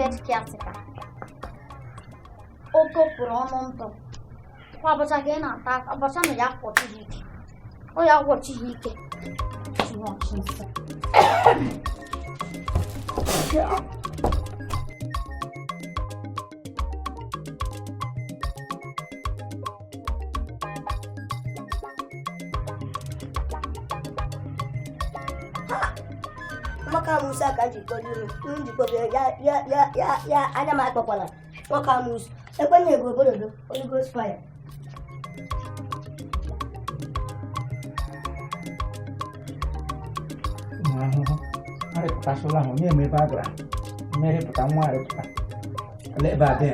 Head caretaker. O topụrụ ọnụ ntụ. Kwa abacha ka ị na-ata, abacha na ya kwọchi ha ike. Ọ ya kwọchi ha ike. Chụrụ ọchị nsị. Nwoke amụsụ a ka m ji kpọrọ ihu m ji kpọrọ ya ya ya ya ya anya m akpọkwala nwoke amụsụ ekwenye ego obodo Holy Ghost fire. Ụmụ ahụhụ arịpụtasịla ha, onye ma ebe a gara mmerịpụta nwa arịpụta. Olee ebe a dị?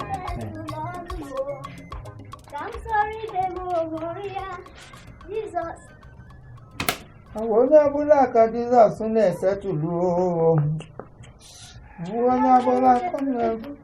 Ka m soro ibe m hụrụ ya, Jizọs. Ọ bụ onye ọbụla ka Jizọs na-esetụlụ oo. Ọ bụ onye ọbụla ka ọ na-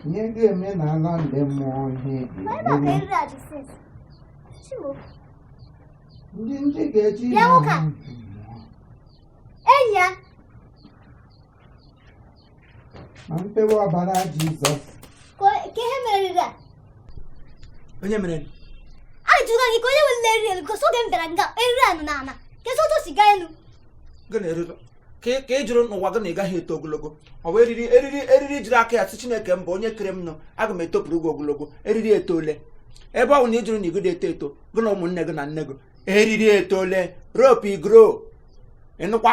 Ihe ga-eme n'ala ndị mmụọ, ihe Ebe a ka ga-eme eriri a dị since. Chimo. Ndị ndị ga-eji Bịa nwoke a. Enyi ya. Ma mpewe ọbara Jizọs. Ka ka ihe mere eriri a? Onye mere? A jụrụ gị ka onye weliri eriri elu, gosi oge m bịara nga eriri a nọ n'ala. Kedu otu o si gaa elu? Gị na eriri ka ị jụrụ n'ụwa gị na ị gaghị eto ogologo. Ọ bụ eriri eriri eriri jiri aka ya sị Chineke m bụ onye kere m nụ, aga m etopụrụ gị ogologo. Eriri etole ebe ọ bụ na ị jụrụ na igide eto eto gị na ụmụnne gị na nne gị. Eriri etole rope igro ịnụkwa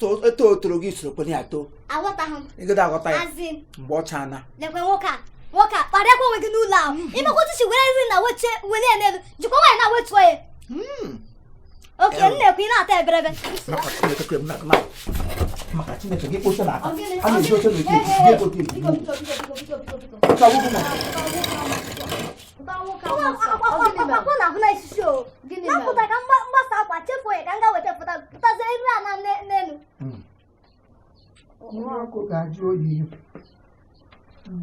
so eto otoro gị soro kwenye ya too. Aghọtaghị m. Ịgide aghọta ya. Azin. Mgbe ọ chana. Lekwe nwoke a, nwoke a, kparịakwa onwe gị n'ụlọ ahụ. Imekwa otu si were eriri na weche were ya n'elu, jikwa nwaanyị na-wetuo ya. Oke m na-ekwu, ị na-ata eberebe. Maka Chineke kere m maka Chineke gị kpocha na aka a na-eji oche na eke gị ekpote ebu. Akwụkwọ na-ahụ na isisi o. Na-apụta ka mgbasa akwa chefuo ya ka m gaa weta pụta pụtazie eriri a na n'elu. Mmiri ọkụ ga-ajụ oyi.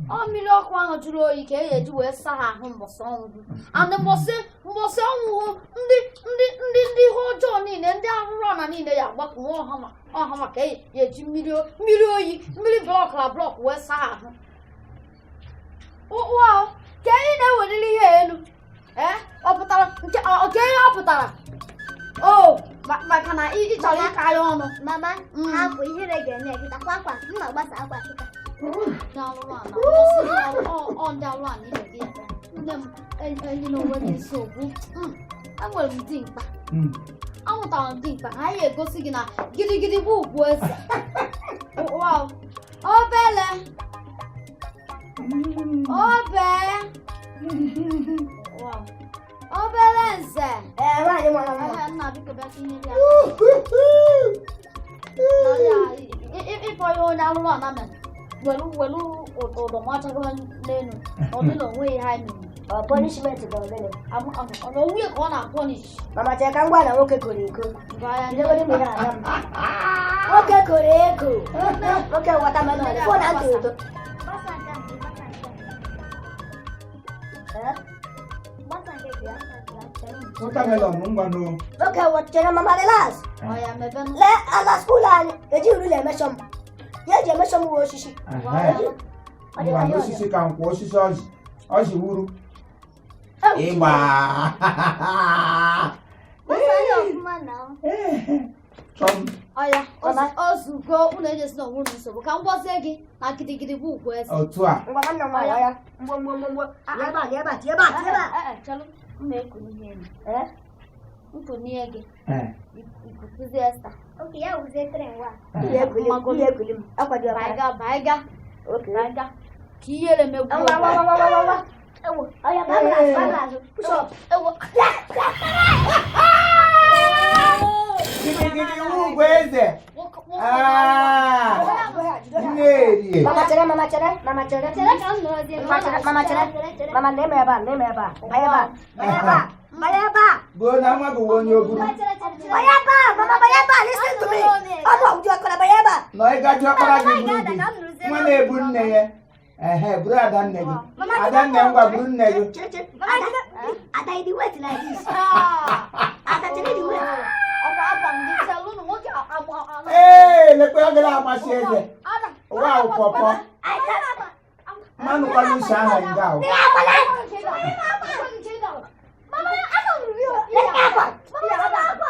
Ọ mmiri ọkụ ahụ jụrụ oyi ka e ga-eji wee saa ha ahụ mbọsị ọnwụ. And mbọsị mbọsị ọnwụ, ndị ndị ndị ndị ihe ọjọọ niile, ndị arụrụ ana niile ya agbapụ nwa ọha ma ọha maka e ya eji mmiri mmiri oyi, mmiri block na block wee saa ha ahụ. Ụkwụ ahụ ka enyi na-eweliri ihe elu. Ee, ọ pụtara nke ọ ka ihe ọ pụtara o maka na ị chọrọ ịka ya ọnụ. Mama, hapụ, ihere ga-eme ya kịta. Kwa akwa, m na-agbasa akwa kịta. Ndị alụrụ ala, ọ ndị alụrụ ala ibe gị ya. Nne m enyi na onwe gị nsogbu. Enwere m dimkpa, amụtara m dimkpa ka anyị egosi gị na gidigidi bụ ugwu eze. Wow. Obele obe. Wow. Obere nze. Ee, nwaanyị mara mma. Ehe, nna, biko bịa ka inyere ya ịkpọ ya onye alụrụ ala mere welu welu ụdọ machago n'elu ọ dị na onwe ihe anyị mere. Ọ punishment ka ọ gịnị? Ọ na onwe ka ọ na-apunish. Mama, chee ka m gwa na nwoke koro eko. Ngwa ya. Bidogodi m ihe ala m. Nwoke koro eko. Nwoke watermelon. Fụ na ntị ụtọ. Gbasa nke a, gbasa nke a. Ee? Gbasa nke gị. Watermelon ngwanụ. Nwoke chere mama, relax. Ọ ya mebenụ. Lee ala school anyị, ejighị ruler emeasure m. Ihe eji emeasure m wụ osisi. Ngwa na osisi ka nkwụ, osisi ọjị, ọjị wuru ịgba. Gbasa ya ọfụma na. Chọm. Ọ ya ozugo, unu enyezi na onwe unu nsogbu. Ka m gwazie gị na gidigidi bụ ugwu eze. Otu a. Ngwa, nwanne m nwaanyị, ọ ya mgbo mgbo mgbo mgbo, ebe a, ebe a, tie ebe a, tie ebe a. Ee, chelụ, m na-ekuni ihe elu. Eh? Nkunie gị. Ee. Ikukuzi Esta. Okay, ya wuzie three in one. Ihe ekuli m, ihe ekuli m akwado ọkara. Baiga, baiga. Okay. Baiga ka ihere megbuo. Ngwa ngwa ngwa ngwa ngwa. Ewo, ọ ya baa m n'azụ, baa m n'azụ. Push up. Ewo. Gidigidi ugwu eze. Nwoke, nwoke. Ah, nne erie. Mama chere, mama chere, mama chere. Chere ka m nọrọzie. Mama chere, mama chere. Mama, na-eme ebe a, na-eme ebe a. Banye ebe a, banye ebe a, banye ebe a. Gbuo na nwa gị nwe onye oburu. Chere, chere, chere. Banye ebe a, mama, banye ebe a, listen to me. Ọ bụ ọgwụjụ ọkọrọ, banye ebe a. Nọ ịgaji ọkpara gị buru gị nwa na-ebu nne ya. Ehe, buru ada nne gị, ada nne, ngwa, buru nne gị. Chere, chere. Ada, Ada, you dey wait like this. Ada, chere, dey wait. Ọkwa agwa m gị chelụ ụnụ nwoke agba. Ee, lekwe ọ gara amasị eze. Ada. Ụwa ahụ pọpọ mmanụ kwala uche aha nga ahụ. Mama, aka m ruru ya. Let akwa. Mama, nye m akwa. Mama,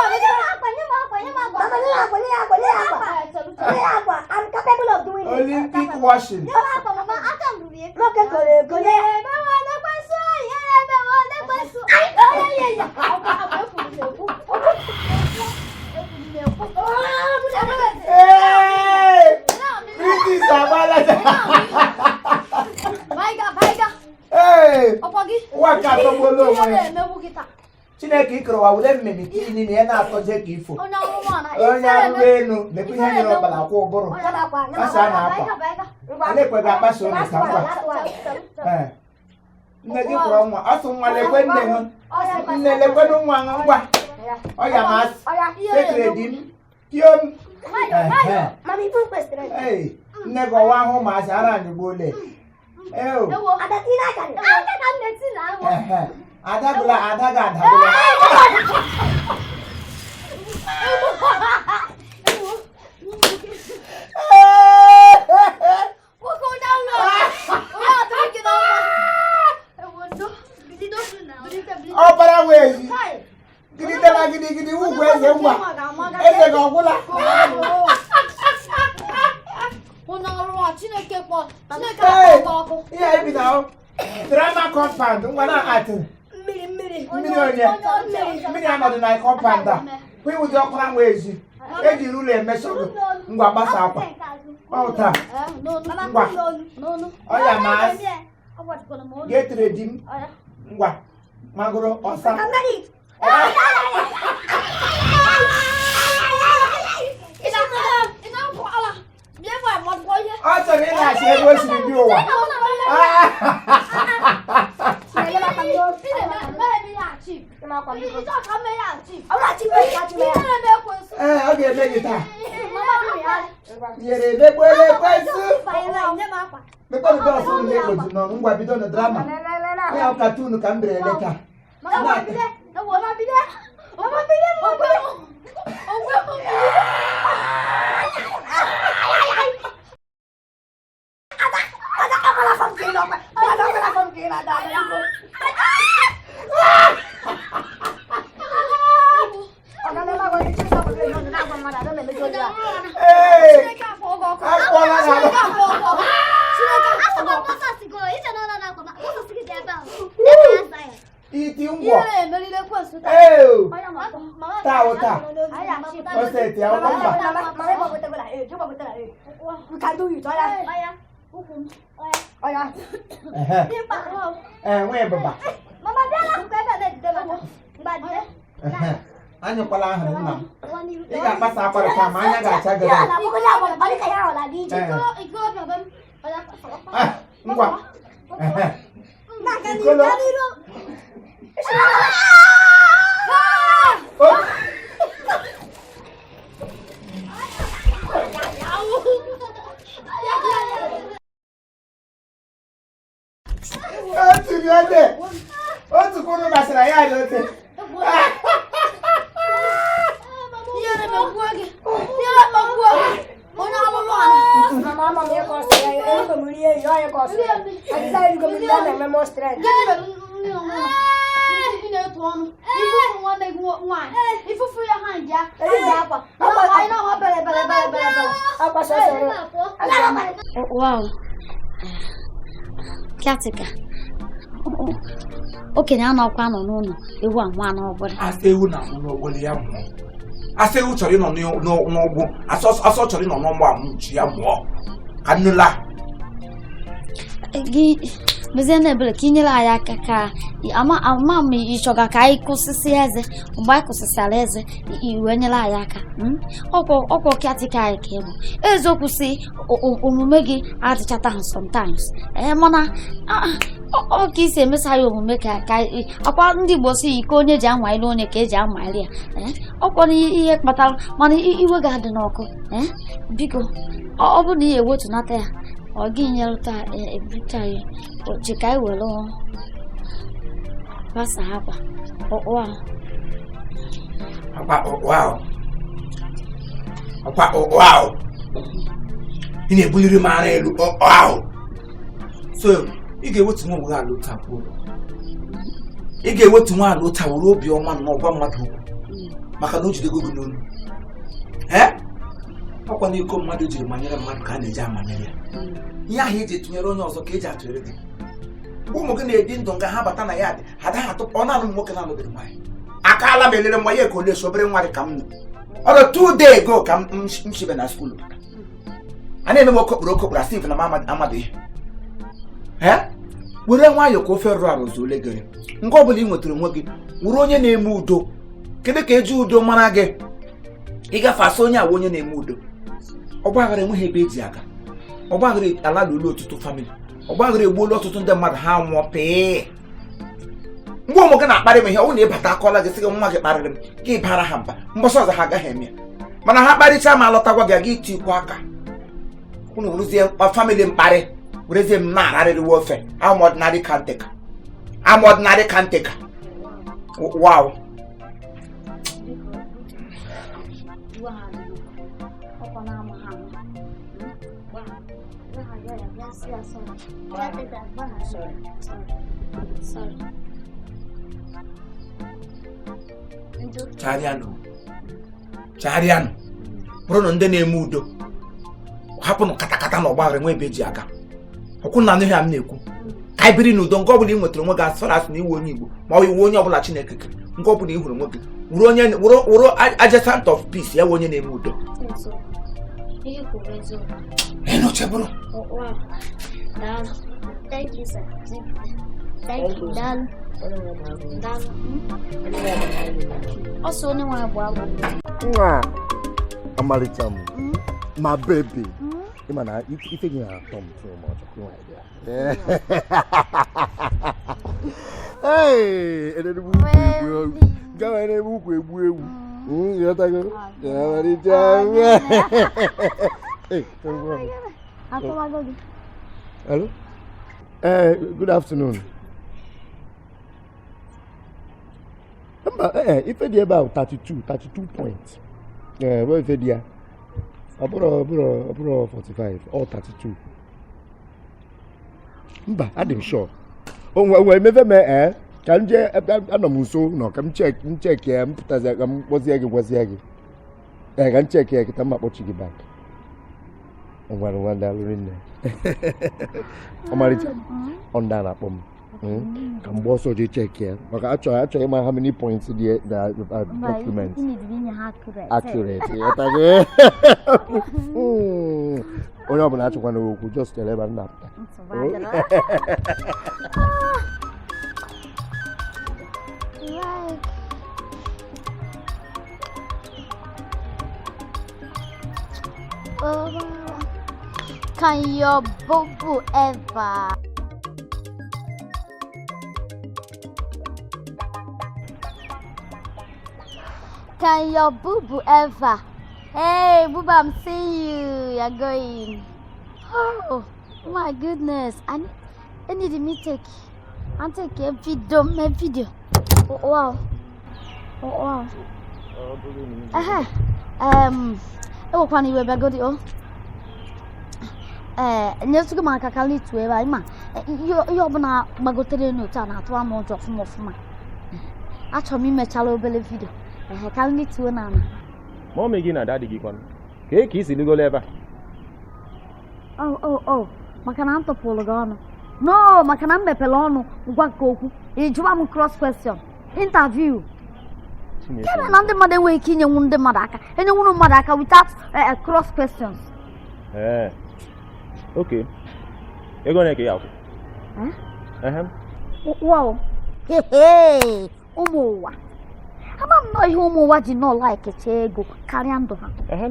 Nye m akwa, nye m akwa, nye m akwa. Mama, nye ya akwa, nye ya akwa, nye ya akwa. Nye ya akwa. I'm capable of doing it. Olympic washing. Nye m akwa, mama, aka m ruru ya. Nwoke kọrọ ego nye. Emewo n'ekwensu, ihere emewo n'ekwensu. Ee, British agbalaja. Ee, ụwa nke atọgbuola onwe ya. Chineke ikere ụwa were mmemme tinye n'ime ya na-atọje ka ifo onye arụrụ elu. Lekwa ihe nyere ọbara kwa ụbụrụ. Nye m akwa, nye m Kpasa akwa. na akwa. Ngwa. Alekwe ga-akpasa oge ka ngwa. Last one. Ee. Nne gị kwụrụ nwa ọsụ nwa, lekwe nne ha, nne lekwenụ nwa ha, ngwa, ọ ya ma asị. Ọya. Sekere di m piom. Ehe. Mama, ibu kwesịrị. Ee, nne gị ọwa ahụ ụmụazị ara anyị gbuole eo. Ada, tinye aka gị. Aka ka m na-eti na ahụ. Ehe. Ada gụla, ada gị adagụla. Nwoke onye ahụ onye adịrị gị na mma. Ewo ndo. Bilite, bilite. Ọbara wee ezi. Kai. Gididela gidigidi ugwu eze, ngwa, eze gị ọgwụla. Ụnụ ọrụ a, Chineke kpọ, Chineke Ee, akpọ gị ọkụ. Ihe anyị bi na drama compound, ngwa na atị. Mmiri, mmiri. Mmiri onye mmiri anọdụ na compound a kwa iwụzi ọkpara nwa ezi eji ruler emeso gị. Ngwa, gbasa akwa ọ taa. Eh, n'onu. Ngwa. N'onu. Ọ ya ma asị. Agbajikwala m olu. Getere di m. Ọya. Ngwa, magoro ọsa. I'm ready. Ị na-apụ ala. Bịa ebe a, madụkwa ihe. Ọ chọrọ ịlaghachi ebe o siri bi ụwa. Nye m akwa m. Ị na-eme ya achieve. Nye m akwa m. Ị chọrọ ka m mee ya achieve. Ọ bụrụ achị mee ya, achị mee ya. Ihe na-eme ekwensu. Ee, ọ ga-eme gị taa. Mama, bịa. Nyere emegbuola ekwensu. Nye m akwa. Mekwanụ dọsụ m na-ekpoju nọ. Ngwa, bido na drama ya, cartoon ka m bere ele taa. Mama, bido. Mama, bido. Mama, bido. Ogwe m. Ogwe m. Ada, ọkwala afọ m ka ị nọ. Ada, ọkwala afọ m ka ị nọ. Ada, Ada, biko. Ọ ga na-eme agwa gị, Chineke agwa gị, nọ na-agwa mmadụ, ada na-emeji oge a. Ee. Chineke akpọ gị ọkụ. Akpọla na Chineke akpọ gị ọkụ. Chineke akpọ Akwa gị m ọkụ. gbasasịgo, iche na ọ nọ n'akwa m, gbasasị gị dị ebe ahụ. Ebe ya asa ya. Iti ngwọ. Ihe na-emeriri ekwensu taa. Ee. Ọya, mama. Taa wụ taa. Anyị achieve. O seti ya Mama, mba. mama, mama, ịgbagotego na age, ịgbagotego na age. We can do it, ọya. Ọya, Ukwu m. Ọya. Ehe. Ee, nwee bụba. Mama, bịa n'akụkụ ebe a na-ejide m aka. Mgba jide. Ehe. Anyụkwala ahụrụ nna m. Nwa n'iru. Ị ga-akpasa akwara taa ma anya ga-acha gị. Ya na akwụkwọ ya agwa, ọ dị ka ya ahụ na-adị iche. Ee. Ikorobịa be m. Ọya. Ah, ngwa. Ehe. Na-aga n'iru, Ikolo. gaa n'iru. O Ote. Ihere megbuo gị. Ihere megbuo gị. Onye alụlụ ala. Mama, ama m ihe ka ọ sịrị ya, erigo m nri ehi, ọ ya ka ọ sịrị ya. Adịza erigo m nri, a na-eme m strength. Gịnị mere ndị onwe ha? Ndị na-etu ọnụ. Ifufu nwanne gị nwaanyị. Ifufu ya ha nji ya. Eji akwa. Anyị na-ahụ bere bere bere bere bere. Akwa sọsọ. Wow. Caretaker. Okenye anọkwa nọ n'ụlọ ewu amụọ n'ọgbụrị. Asa ewu na-amụ n'ogboli ya mụọ. Asa ewu chọrọ ịnọ n'ụgbụ, asa ọ chọrọ ịnọ n'ọgbụ amụ ji ya mụọ. Ka nnụla. Gị mezie na ebere ka ị nyere anyị aka ka ama ama m ịchọga ka anyị kwụsịsị eze mgbe anyị kwụsịsịara eze i wee nyere anyị aka ọkwọ caretaker anyị ka ị bụ eziokwu si omume gị adịchata ha sometimes ee mana ọ ka isi emesa ya omume ka akwa ndị Igbo si iko onye ji anwa ilu onye ka eji anwa ilu ya ee ọkwa na ihe kpatara mana iwe ga-adị n'ọkụ ee biko ọ bụrụ na ị ewetunata ya ọ gị nyerụta ebute anyị oche ka anyị were gbasa akwa ụwa Akwa ụwa ahụ. Akwa ụwa ahụ. Ị na-ebuliri m ara elu ahụ. So ị ga-ewetu nwa onwe gị ala otu a kwuo. Ị ga-ewetu nwa ala otu a were obi ọma na ọgwa mmadụ okwu maka na o jidego gị n'olu. Ee? Ọkwa na iko mmadụ jiri manyere mmadụ ka a na-eji amanyere ya. Ihe ahụ eji etụnyere onye ọzọ ka eji atụnyere gị. Mgbe ụmụ gị na-ebi ndụ nga ha bata na ya dị ha adaghị atụ ọ na-anụ m nwoke na-anụbeghị nwaanyị. Akaala m elere nwa ya ka ole so obere nwa dị ka m nọ. Ọrụ 2 day ago ka m shibe na school pụta. A na-eme m okokporo okokporo asị na m amadụ ihe. Ee? Were nwayọọ ka ofe rụrụ arụ zuole gịrị. Nke ọ bụla ị nwetara onwe gị were onye na-eme udo. Kedu ka eji udo mara gị? Ịgafe asị onye awa onye na-eme udo. Ọgbaghara enweghị ebe eji aga. Ọgbaghara alalụla ọtụtụ family. Ọgbaghara egbuola ọtụtụ ndị mmadụ ha nwụọ pịị. Mgbe ụmụ gị na-akparị m ihe ọ bụrụ na ịbata akọla gị sị gị nwa gị kparịrị m gị bara ha mba mbọsị ọzọ ha agaghị eme ya mana ha kparịchaa ma alọtagwa gị aga itikwa aka unu werezie family mkparị werezie m na-ararịrịwa ofe. I'm ordinary caretaker. I'm ordinary caretaker. Wow. Iwe ha adịghị ọkwa na-ama ha ama gwa ya sorry. Sorry. Chagharịanụ, chagharịanụ, bụrụnụ ndị na-eme udo. Hapụnụ katakata na ọgbaghara nwe ebe eji aga. Ọkwụ na anụghị m na-ekwu ka anyị biri n'udo. Nke ọbụla ị nwetara onwe gị as far as na iwe onye Igbo ma ọ iwe onye ọbụla Chineke kere, nke ọbụla ị hụrụ onwe gị wụrụ onye wụrụ agent of peace, ya wụ onye na-eme udo. Eziokwu. Ihe kwuru eziokwu. Ịnụche bụrụ. Wow. Daalụ. Thank you, sir. Thank you, daalụ. Daalụ. Ọ sị onye nwe bụ abụ. Nwa ọmalịcha m, ma baby, ịma na ife gị na-atọ m too much. Ọkụ nwa idea. Hey, enenebe ukwu egbu ewu gawa enebe ukwu egbu ewu. Ịghọtago? Ọmalịcha m. Hey, Akọwago gị. Hello? Good afternoon. Mba, ife dị ebe ahụ 32, 32 points. Ebe ife dị ya. Ọ bụrụ 45, ọ 32. Mba, adị m sure. O nwe emefe me ka m jee anọ m nso nọ ka m check m check ya, m pụtazie ka m kpọzie gị, gwazie gị. Ka m check ya kịta, m akpọchi gị back. Ngwara ngwa, daalụ rinne. Ọmarịcha m, ọ ndị a na-akpọ m. Ka m gba ọsọ jee check ya maka achọrọ ịma how many points dị na document. Ị nidiri inye ha accurate. Accurate, ịghọtago? Onye ọbụla achọkwana okwu, just chere ebe m na-apụta. Nsogbu adịrọ. Right. Oh, can your boo ever? Can your boo boo ever? Hey, boo boo, I'm seeing you. You're going. Oh my goodness. I need me take. I'm take a video, my video. Wow. Wow. Ehe. Ewekwana iwe, bịagodi o. Ee, nyetụgo m aka ka m lituo ebe a. Ịma ihe ọbụla gbagotere elu otu a na-atụwa m ụjọ ọfụma ọfụma. Achọrọ m imechala obere video. Ehe, ka m lituo n'ala. Mummy gị na daddy gị kwanụ? Kee ka isi ligolo ebe a? Oh, oh, oh, maka na m tụpụrụ gị ọnụ. No, maka na m mepere ọnụ ngwa nke okwu, ị jụwa m cross question interview. Chineke. Kere na ndị mmadụ enweghị ike inyenwu ndị mmadụ aka, enyenwuru mmadụ aka without cross questions. Ee, okay, ego ole ka ị akwụ? Eh? Ehe. Wow. Hehe, ụmụ ụwa, ama m nọọ ihe ụmụ ụwa ji nọọ like ego karịa ndụ ha. Ehe.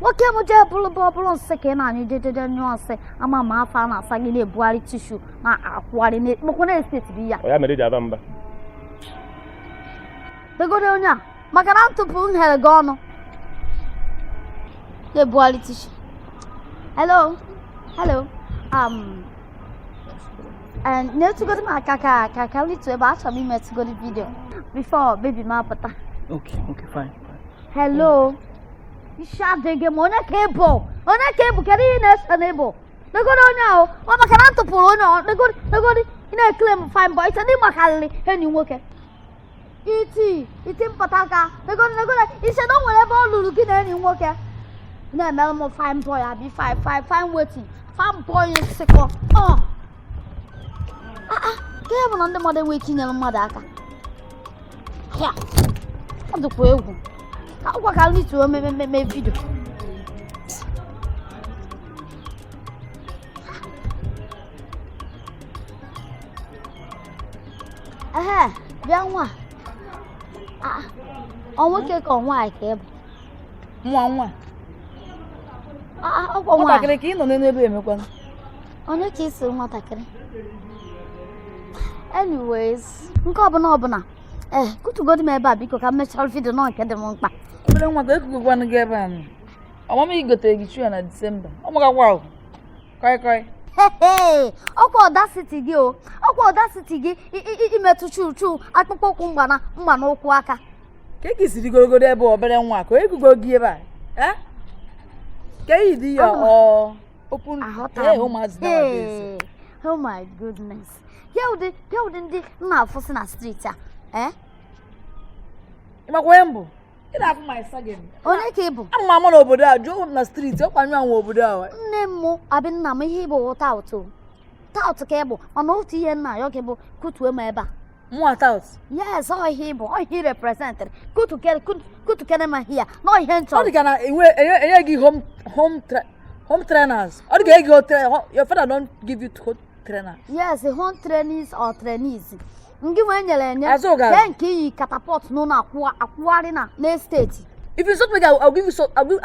Nwoke m, jee bụrụ bụ ọbụrụ nsị ka ị na-anyụ, jejeje nyụọ nsị. Ama m afọ a na-asa gị, na-ebugharị tissue, na-akwụgharị mekwa na estate bụ ya. Ọ ya mere iji aba mba? Legodo onye a, maka na ntụpụ m ghere gị ọnụ, na-ebugharị tissue. Hello, hello. And nyetụgodo m aka ka m litu ebe a. Achọrọ m imetụgodo video before baby m apụta. Okay, fine. Hello, isi adịghị m. Onye ka ịbụ? Onye ka ịbụ? Kedu ihe ị na-ese na ịbụ? Legodo onye ahụ ọ maka na ntụpụrụ onye ọ. Legodi, legodi, ị na-ekele m fine boy. Iche na ịmakarịrị enyi nwoke iti iti mpụtaka. Legodi, legodi, iche na o nwere ebe ọ lụrụ gị na enyi nwoke na-emere m fine boy. Abi fine, fine, fine, wetin fine boy nsịkọ ọ. Ah ah, nke ya bụ na ndị mmadụ enweghị ike inyere mmadụ aka ya. Ọ dịkwa egwu ka ọkwa ka lituo mmemme video. Ehe, bịa nwa. Ah, ọ nwoke ka ọ nwaanyị ka ị bụ? Nwa nwa. Ah, ah, ọkwa nwaanyị. Nwatakịrị ka ị nọ n'elu ebe emekwanụ. Onye ka isi nwatakịrị? Anyways, nke ọbụla ọbụla, ee, kutugodi m ebe a biko, ka m mechara video nọ nke dị m mkpa. Obere nwa, ka ekugokwanụ gị ebe a nọ. Ọmama ị gotere gị shoe na Disemba. Ọ makakwa ahụ. Koi koi. Hehe, ọkwa audacity gị o, ọkwa audacity gị imetụ chu chu akpụkpọ ụkwụ mgbana mgbana ụkwụ aka. Ka ị siri gorogodo ebe a, obere nwa, ka ekugo gị ebe a. Eh? Ka ị dị ya ọ open. Aghọta Ee, m. ụmụazị nowadays. Hey, oh my goodness, ya ụdị ndị m na-afụsị na street a, eh? Ị makwa onye m bụ? Ị na-afụ my sagin. Onye ka ị bụ? Ama m ama n'obodo a, jụọ m na street, ọkwa nyụ anwụ obodo a. Nne m abi nna m, ihe ịbụ tout tout ka ị bụ, mana otu ihe nna ya gị bụ kutuo m ebe a. Mụnwa tout. Yes, ọ ihe ịbụ, ọ ihe ị representịrị. Kutukere m here na ọ ihe m Ọ chọrọ. dị ka na enwe enye gị home trainers. Ọ dị ka enye gị your father don give you home trainers. Yes, home trainees or trainees ngị nwee nyere enye. Azụ gara. Kee nke iyi catapult n'ụlọ akwụgharị na n'estate. If you insult me, I will give you so I will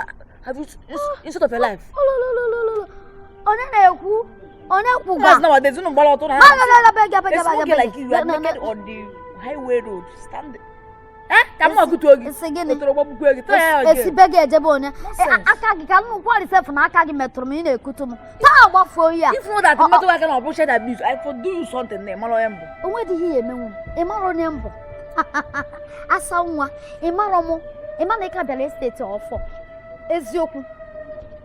have you insult of your life. Olololololo, onye na-ekwu? Onye kwuga? That's nowadays unu gbara ọtọ na. Bega. A small girl like you, you are naked on the highway road. Stand. Eh? Ka mụ agụtuo gị. Esi gịnị? Otoro gbọgbukwe gị. Try ya again. Esi be gị ejebe onye? Nonsense. Aka gị ka nnukwu sef na aka gị metụrụ m, ị na-ekutu m taa, gbafuo ya. If you know that Ọ- mmetụ aka na ọ bụ child abuse, I for do you something na ịmara onye mbụ. Onwe dị ihe emenwu m. Ị mara onye mbụ? Asa nwa, ị mara mụ? Ị ma na ị ka bịara estate ọfọ? Eziokwu,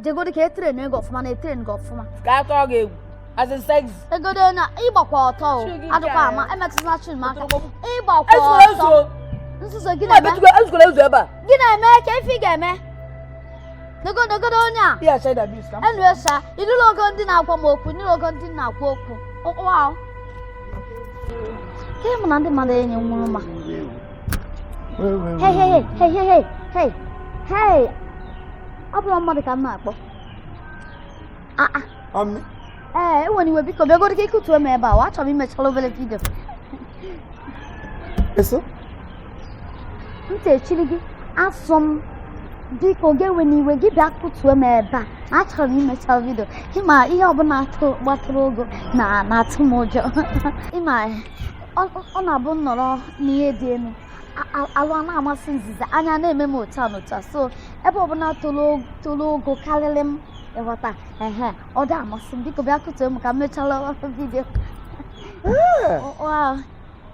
jegodi ka etrain gị ọfụma na etrain gị ọfụma. Ka a tọọ gị egwu. As in sex. Egodo na ịgbakwa ọtọ o. Chu gị Adịkwa nke ama a. emetụla chu m aka. Ịgbakwa Ezukwala ọtọ. ezu o. Nzuzo gị Nwa na-eme. ezukwala ezu ebe a. Gị na-eme ka ife ị ga-eme. Negodo onye a. Ihe child abuse ka m. Enu esa ịnụrụ ogo ndị na-agwa m okwu, ịnụrụ ogo ndị na-akwa okwu. Wow, ka ịmụ na ndị mmadụ enye nwụrụ ma. Hey, hey, hey, hey, hey, hey, hey, ọ bụrụ mmadụ ka m na-akpọ. Ah ah. Ọmị. Ee, enwere iwe, biko bịagoro ka ikutuo m ebe a. Wa achọrọ m imechala obere video. Eso. Ntị echiri gị, asụ m biko gị ewe n'iwe gị, bịa kutuo m ebe a, achọrọ m imecha video. Ịma ihe ọbụla gbatụrụ ogo na na-atụ m ụjọ. Ịma ọ na-abụ nnọrọ n'ihe dị elu, alụ a na-amasị nziza anya na-eme m otu a na otu a, so ebe ọbụla toro ogo karịrị m, ịghọta? Ehe, ọ dị amasị m. Biko bịa kutuo m ka m mechala video. Wow.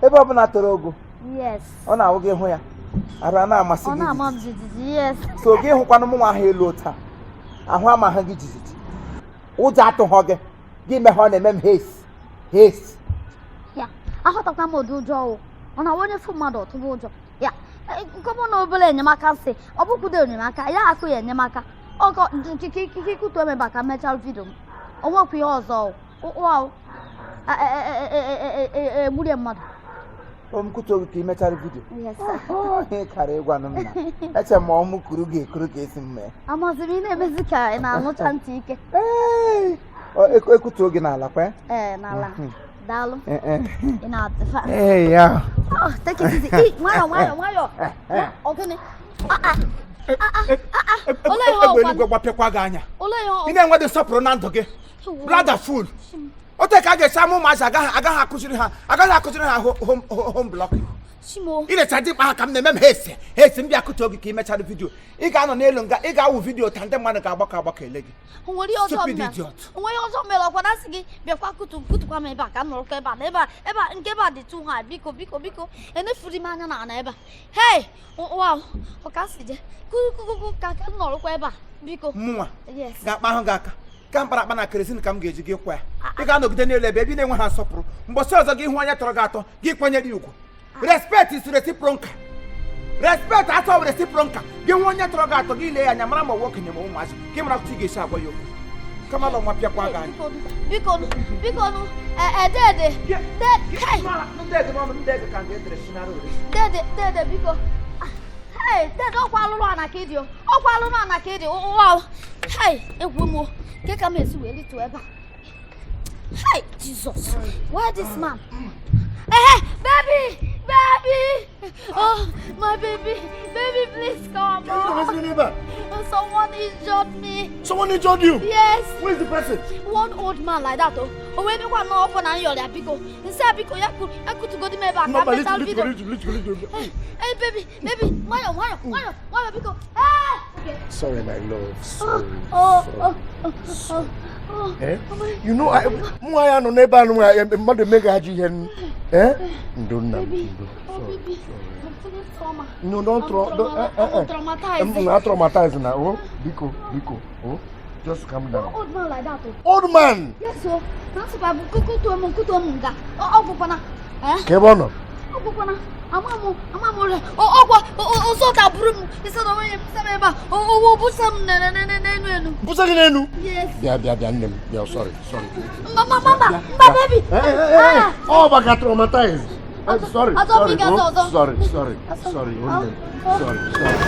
Ebe ọbụla toro ogo. Yes. Ọ na-awụ gị hụ ya, arụ a na-amasị Ọ gị na-ama m jijiji. jijiji, yes. So gị hụkwanụ mụ nwa ahụ elu taa, ahụ amaghị gị jijiji, ụjọ atụghọ gị, gị mee ha ọ na-eme m hes hes. Ya, aghọtakwa m ụdị ụjọ ọwụ. Ọ na onye fụ mmadụ ọtụba ụjọ. Ya, nke ọ bụ na obere enyemaka nsị, ọ bụkwudo enyemaka, ya akụ ya enyemaka. Ọkọ nkike kutu emeba ka mechaa video m. O nwekwa ihe ọzọ ọ. Egburie mmadụ. O m kutu oge ka ị mechara video? Yes, sir. Ihe kara ịgwanụ m na eche m ọ mụ kuru gị ekuru ka esi m mee. Amazi m ị na-emezi ka ị na-anụcha ntị ike. Ee, ekutuo gị n'ala kwa? Ee, n'ala. Daalụ. Ị na-atụ fa. Ee, ya. Oh, take it easy. Ị, nwayọ nwayọ nwayọ. Ọ gịnị? Ah, ah. Ah, ah, ah, ah. Olee ihe Egbe ọkwa? eluigwe gbapịakwa gị anya. Olee ihe Ị na-enwedị nsọpụrụ na ndụ gị, brother fool. Ote ka a ga-esi ama ụmụazị agaghị akụziri ha home block. Chimo. Ị na-echa dị mkpa ha ka m na-eme m hesi hesi. M bịa kụtuo gị ka ị mechara video, ị ga-anọ n'elu nga ị ga-awụ video ta, ndị mmadụ ga-agbakọ agbakọ ele gị. O nwere ihe ọzọ Stupid mere? idiot. O nwere ihe ọzọ mere? Ọkwa na sị gị bịakwa kutu kutukwa m ebe a ka m nọrọkwa ebe a na ebe a ebe a nke ebe a dị too high. Biko, biko, biko, enefuri m anya na ana ebe a. Hey, wow, ọ ka si je kukukuku ka m nọrọkwa ebe a, biko. Mụnwa Yes. ga-akpa ahụ gị aka ka mkpara akpa na kerosene ka m ga-eji gị kwa ya. Ị ga-anọgide n'elu ebe ebe ị na-enwe ha nsọpụrụ. Mbọsị ọzọ gị hụ onye tọrọ gị atọ, gị kwanyere ya ugwu. Respect is reciprocal. Respect atọ reciprocal. Gị hụ onye tọrọ gị atọ, gị lee ya anya mara ma ọ bụ okenye ma ụmụazị, gị mara otu ị ga-esi agwa ya okwu. Kama ala nwa pịakwa gị anya. Biko nụ, biko nụ, dede dede, hey. Dede, dede, biko. Ah, hey, dede, ọkwa alụrụ ana ka ịdị o, ọkwa alụrụ ana ka ịdị. Wow, hey, egwu m o. Ke ka m esi wee litu ebe a? Hey, Jesus, why this man? Eh, baby, baby, oh my baby, baby, please come. Oh, someone injured me. Someone injured you? Yes. Who is the person? One old man like that o. O wee bịakwa n'ọkwa na nyọrọ ya, biko, nsị a, biko, ya ya kutugodi m ebe a ka mechaa video. Hey, baby, baby, nwayọ nwayọ nwayọ nwayọ, biko. Hey! Okay. Sorry, my love. Sorry. Oh, Sorry. oh, oh, oh, oh. Eh? You know, I, mụ ya nọ n'ebe a nụ mmadụ emegha ajọ ihe n. Eh? Ndo nna m, Baby, ndo. oh Sorry. baby, I'm feeling trauma. No, don't I'm don't, eh, I'm eh. traumatized. I'm not traumatized now. Oh, biko, biko. Oh, just calm down. Old man like that o. Old man. Yes o. Na nsịkwa bụ kutuo m, kutuo m nga. Ọ gwụkwana. Eh? Ka ebe ọ nọ? Ọ gwụkwana. Ama m, ama m ụlọ. Ọkwa ọzọ daburu m. Isi na onwe ya m ebe a. O busa m n'enu enu. Busa gị n'enu? Yes. Bịa, bịa, bịa, nne m. Bịa, sorry, sorry. Mba, mba, mba, mba, baby. Eh, eh, eh, eh. Ọ maka traumatized. Eh, sorry, Azọ sorry, m, oh, ọzọ. sorry, sorry, sorry, oh, nne m. Oh. Sorry, sorry.